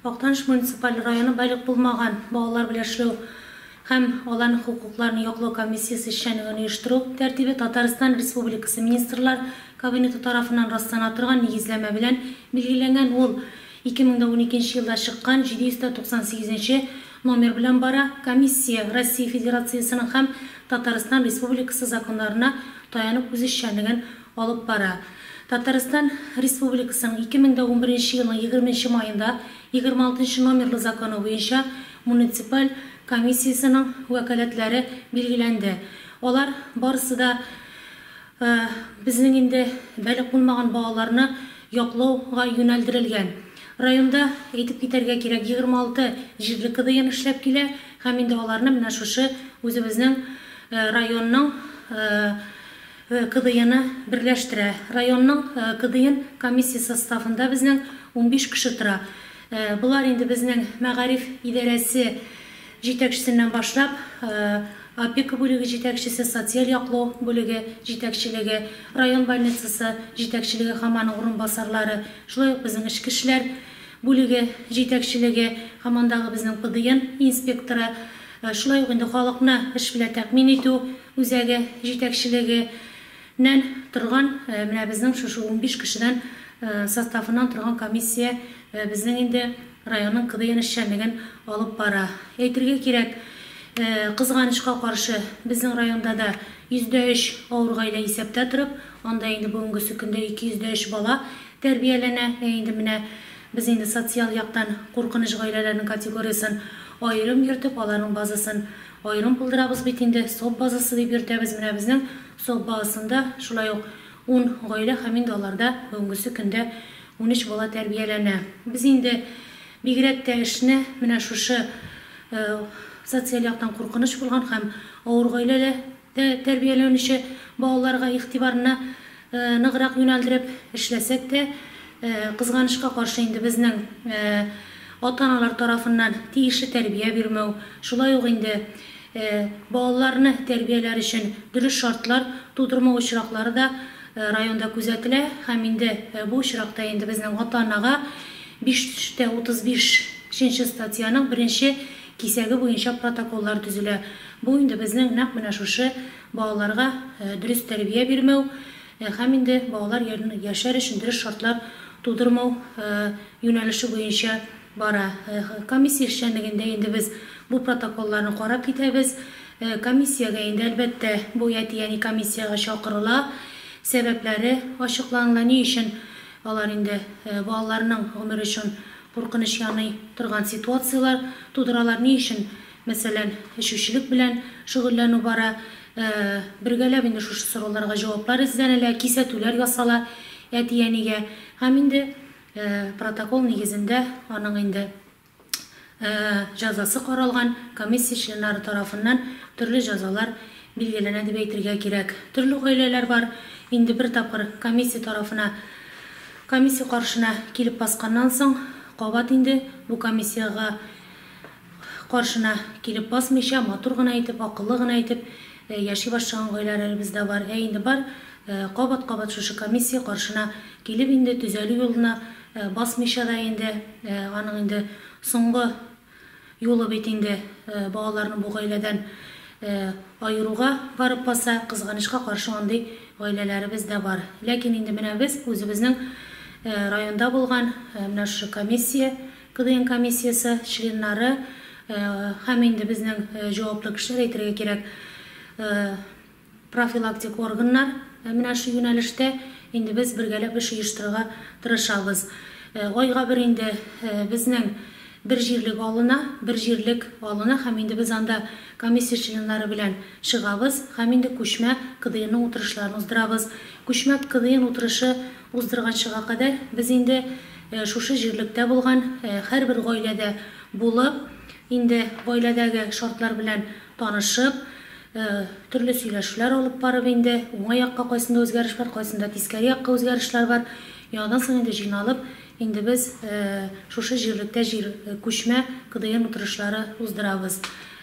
Актаныш муниципаль районы балигъ булмаган балалар белән эшләү һәм аларның хокукларын яклау комиссиясе эшчәнлеген оештыру тәртибе Татарстан Республикасы Министрлар Кабинеты тарафыннан раслана торган нигезләмә белән билгеләнгән. Ул 2012 елда чыккан 798 нче номер белән бара. Комиссия Россия Федерациясенең һәм Татарстан Республикасы законнарына таянып үз эшчәнлеген алып бара. Татарстан Республикасының 2011 елның 20 маенда 26 номерлы законы буенча муниципаль комиссиясенең вәкаләтләре билгеләнде. Алар барысы да безнең инде балигъ булмаган балаларны яклауга юнәлдерелгән. Районда, әйтеп китәргә кирәк, 26 җирле КДН эшләп килә һәм инде аларны менә шушы үзебезнең районның КДНы берләштерә. Районның КДН комиссия составында безнең 15 кеше тора. Болар инде безнең мәгариф идарәсе җитәкчесеннән башлап, опека бүлеге җитәкчесе, социаль яклау бүлеге җитәкчелеге, район больницасы җитәкчелеге һәм аның урынбасарлары, шулай ук безнең эчке эшләр бүлеге җитәкчелеге һәм андагы безнең ПДН инспекторы, шулай ук инде халыкны эш белән тәэмин итү үзәге җитәкчелеге нән торган менә безнең шушы 15 кешедән составыннан торган комиссия безнең инде районның КДН эшчәнлеген алып бара. Әйтергә кирәк, кызганычка каршы, безнең районда да 103 авыр гаилә исәптә торып, анда инде бүгенгесе көндә 203 бала тәрбияләнә. Инде менә без инде социаль яктан куркыныч гаиләләрнең категориясен аерым йөртеп, аларның базасын аерым булдырабыз бит инде, СОП базасы дип йөртәбез. Менә безнең СОП базасында шулай ук 10 гаилә һәм инде аларда бүгенгесе көндә 13 бала тәрбияләнә. Без инде бигрәк тә эшне менә шушы социаль яктан куркыныч булган һәм авыр гаиләдә тәрбияләнүче балаларга игътибарны ныграк юнәлдереп эшләсәк тә, кызганычка каршы инде безнең ата-аналар тарафыннан тиешле тәрбия бирмәү, шулай ук инде балаларны тәрбияләр өчен дөрес шартлар тудырмау очраклары да районда күзәтелә. Һәм инде бу очракта инде безнең ата-анага 535 статьяның беренче кисәге буенча протоколлар төзелә. Бу инде безнең нәкъ менә шушы балаларга дөрес тәрбия бирмәү һәм инде балалар яшәр өчен дөрес шартлар тудырмау юнәлеше буенча бара. Комиссия эшчәнлегендә инде без бу протоколларны карап китәбез. Комиссиягә инде әлбәттә бу әти-әни комиссиягә чакырыла, сәбәпләре ачыкланыла, ни өчен алар инде балаларның гомере өчен куркыныч яный торган ситуацияләр тудыралар, ни өчен, мәсәлән, эчүчелек белән шөгыльләнү бара. Бергәләп инде шушы сорауларга җаваплар эзләнелә, кисәтүләр ясала әти-әнигә һәм инде протокол нигезендә аның инде җәзасы каралган, комиссия членнары тарафыннан төрле җәзалар билгеләнә дип әйтергә кирәк. Төрле гаиләләр бар. Инде бер тапкыр комиссия тарафына, комиссия каршына килеп басканнан соң, кабат инде бу комиссиягә каршына килеп басмыйча, матур гына итеп, акыллы гына итеп яши башлаган гаиләләребез дә бар. Ә инде бар кабат-кабат шушы комиссия каршына килеп инде төзәлү юлына басмыйча да инде аның инде соңгы юлы бит инде балаларны бу гаиләдән аеруга барып баса, кызганычка каршы андый гаиләләребез дә бар. Ләкин инде менә без үзебезнең районда булган менә шушы комиссия, КДН комиссиясе членнары һәм инде безнең җаваплы кешеләр, әйтергә кирәк, профилактик органнар менә шу юнәлештә инде без бергәләп эш оештырырга тырышабыз. Айга бер инде безнең бер җирлек алына, бер җирлек алына һәм инде без анда комиссия членнары белән чыгабыз һәм инде күчмә КДН утырышларын уздырабыз. Күчмә КДН утырышы уздырганчыга кадәр без инде шушы җирлектә булган һәрбер гаиләдә булып, инде гаиләдәге шартлар белән танышып, төрле сөйләшүләр алып барып инде уңай якка кайсында үзгәреш бар, кайсында тискәре якка үзгәрешләр бар. Яңадан соң инде җыйналып, инде без шушы җирлектә җир күчмә КДН утырышлары уздырабыз.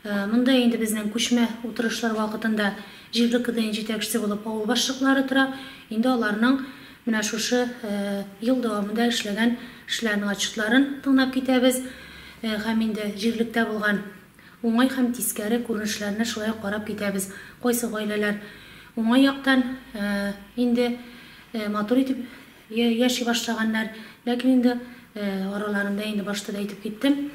Монда инде безнең күчмә утырышлар вакытында җирле КДН җитәкчесе булып авыл башлыклары тора. Инде аларның менә шушы ел дәвамында эшләгән эшләренең отчетларын тыңлап китәбез һәм инде җирлектә булган уңай һәм тискәре күренешләрне шулай ук карап китәбез. Кайсы гаиләләр уңай яктан инде матур итеп яши башлаганнар, ләкин инде араларында инде башта да әйтеп киттем,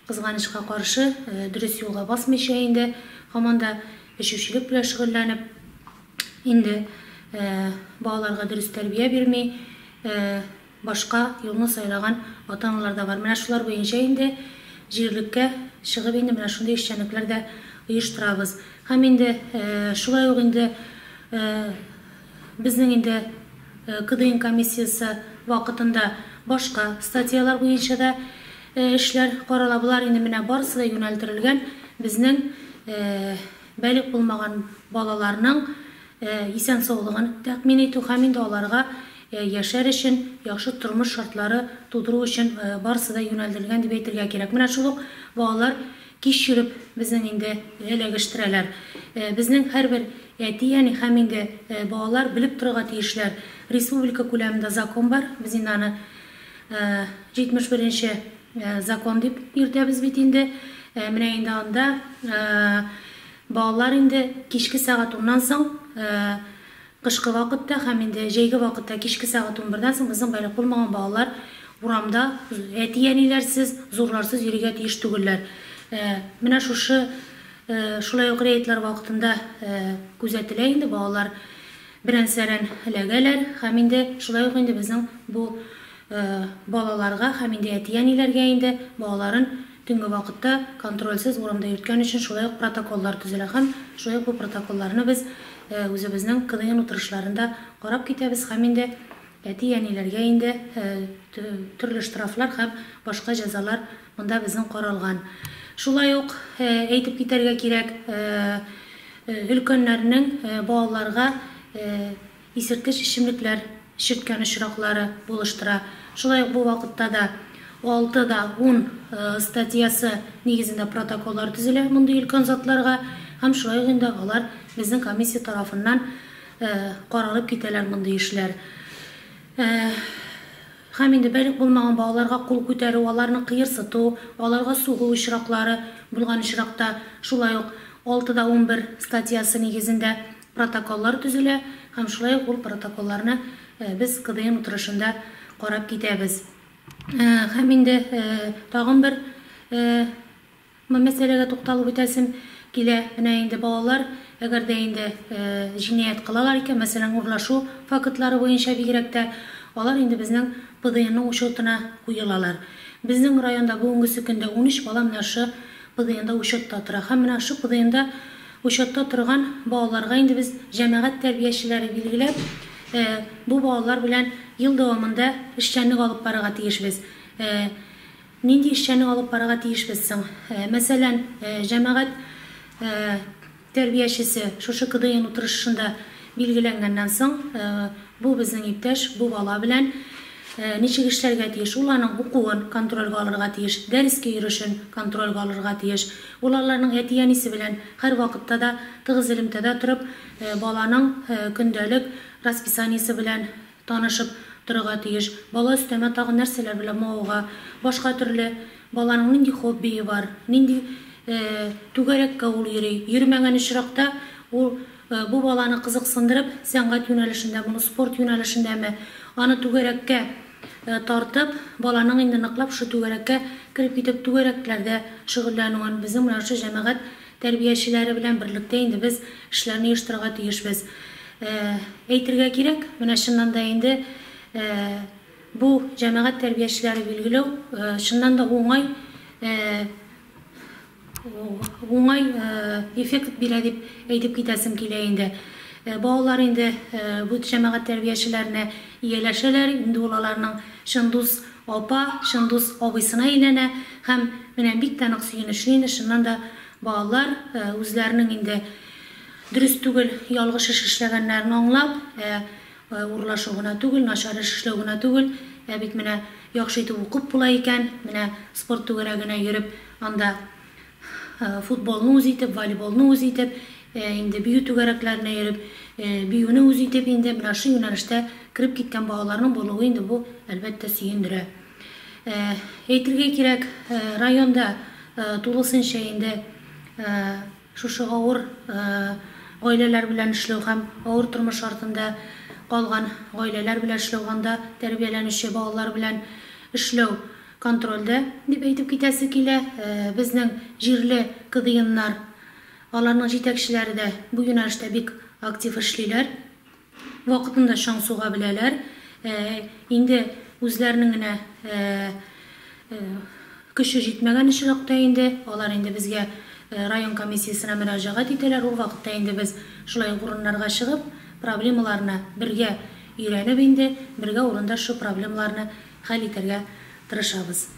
кызганычка каршы, дөрес юлга басмыйча инде һаман да эчүчелек белән шөгыльләнеп, инде балаларга дөрес тәрбия бирми, башка юлны сайлаган ата-аналар да бар. Менә шулар буенча инде җирлеккә чыгып инде менә шундый эшчәнлекләр дә оештырабыз. Һәм инде шулай ук инде безнең инде КДН комиссиясе вакытында башка статьялар буенча да эшләр карала. Болар инде менә барысы да юнәлдерелгән безнең балигъ булмаган балаларның исән саулыгын тәэмин итү һәм инде аларга яшәр өчен яхшы тормыш шартлары тудыру өчен барысы да юнәлдерелгән дип әйтергә кирәк. Менә шул ук балалар кич йөреп безнең инде эләгештерәләр. Безнең һәрбер әти-әни һәм инде балалар белеп торырга тиешләр. Республика күләмендә закон бар. Без инде аны 71 закон дип йөртәбез бит инде. Менә инде анда балалар инде кичке сәгать 10-нан соң кышкы вакытта һәм инде җәйге вакытта кичке сәгать 11-дән соң безнең балигъ булмаган балалар урамда әти-әниләрсез, зурларсыз йөрергә тиеш түгелләр. Менә шушы шулай ук рейдлар вакытында күзәтелә инде балалар берән-сәрән эләгәләр һәм инде шулай ук инде безнең бу балаларга һәм инде әти-әниләргә инде балаларын төнге вакытта контрольсез урамда йөрткән өчен шулай ук протоколлар төзелә һәм шулай ук бу протоколларны без үзебезнең КДН утырышларында карап китәбез һәм инде әти-әниләргә инде төрле штрафлар һәм башка җәзалар монда безнең каралган. Шулай ук әйтеп китәргә кирәк, өлкәннәрнең балаларга исерткеч эчемлекләр эчерткән очраклары булыштыра. Шулай ук бу вакытта да 6 да 10 статьясы нигезендә протоколлар төзелә мондый өлкән затларга һәм шулай ук инде алар безнең комиссия тарафыннан каралып китәләр мондый эшләр. Һәм инде балигъ булмаган балаларга кул күтәрү, аларны кыерсыту, аларга сугу очраклары булган очракта шулай ук 6 да 11 статьясы нигезендә протоколлар төзелә һәм шулай ук ул протоколларны без КДН утырышында карап китәбез. Һәм инде тагын бер мәсьәләгә тукталып үтәсем килә. Менә инде балалар, әгәр дә инде җинаять кылалар икән, мәсәлән, урлашу фактлары буенча бигрәк тә, алар инде безнең ПДНның учетына куелалар. Безнең районда бүгенге көндә 13 бала менә шу ПДНда учетта тора. Һәм менә шу ПДНда учетта торган балаларга инде без җәмәгать тәрбиячеләре билгеләп, бу балалар белән ел дәвамында эшчәнлек алып барырга тиешбез. Нинди эшчәнлек алып барырга тиешбез соң? Мәсәлән, җәмәгать тәрбиячесе шушы КДН утырышында билгеләнгәннән соң, бу безнең иптәш, бу бала белән ничек эшләргә тиеш? Ул аның укуын контрольгә алырга тиеш, дәрескә йөрүшен контрольгә алырга тиеш. Ул аларның әти-әнисе белән һәр вакытта да тыгыз элемтәдә торып, баланың көндәлек расписаниесе белән танышып торырга тиеш. Бала өстәмә тагын нәрсәләр белән мавыга, башка төрле баланың нинди хоббие бар, нинди түгәрәккә ул йөри. Йөрмәгән очракта ул бу баланы кызыксындырып, сәнгать юнәлешендә, моны спорт юнәлешендәме, аны түгәрәккә тартып, баланың инде ныклап шу түгәрәккә кереп китеп түгәрәкләрдә шөгыльләнүен безнең менә шушы җәмәгать тәрбиячеләре белән берлектә инде без эшләрне оештырырга тиешбез. Әйтергә кирәк, менә чыннан да инде бу җәмәгать тәрбиячеләре билгеләү чыннан да уңай эффект бирә дип әйтеп китәсем килә инде. Балалар инде бу җәмәгать тәрбиячеләренә ияләшәләр, инде ул аларның чын дус апа, чын дус абыйсына әйләнә һәм менә бик тә нык сөенечле инде чыннан да балалар үзләренең инде дөрес түгел ялгыш эш эшләгәннәрен аңлап, урлашу гына түгел, начар эш эшләү генә түгел, ә бит менә яхшы итеп укып була икән, менә спорт түгәрәгенә йөреп, анда футболны үз итеп, волейболны үз итеп, инде бию түгәрәкләренә йөреп, биюне үз итеп инде менә шул юнәлештә кереп киткән балаларның булуы инде бу, әлбәттә, сөендерә. Әйтергә кирәк, районда тулысынча инде шушы авыр гаиләләр белән эшләү һәм авыр тормыш шартында калган гаиләләр белән эшләү, анда тәрбияләнүче балалар белән эшләү контрольдә, дип әйтеп китәсе килә. Безнең җирле КДНнар, аларның җитәкчеләре дә бу юнәлештә бик актив эшлиләр. Вакытында чаң суга беләләр. Инде үзләренең генә көче җитмәгән очракта инде алар инде безгә район комиссиясенә мөрәҗәгать итәләр. Ул вакытта инде без шулай ук урыннарга чыгып, проблемаларны бергә өйрәнеп инде, бергә урында шул проблемаларны хәл итәргә тырышабыз.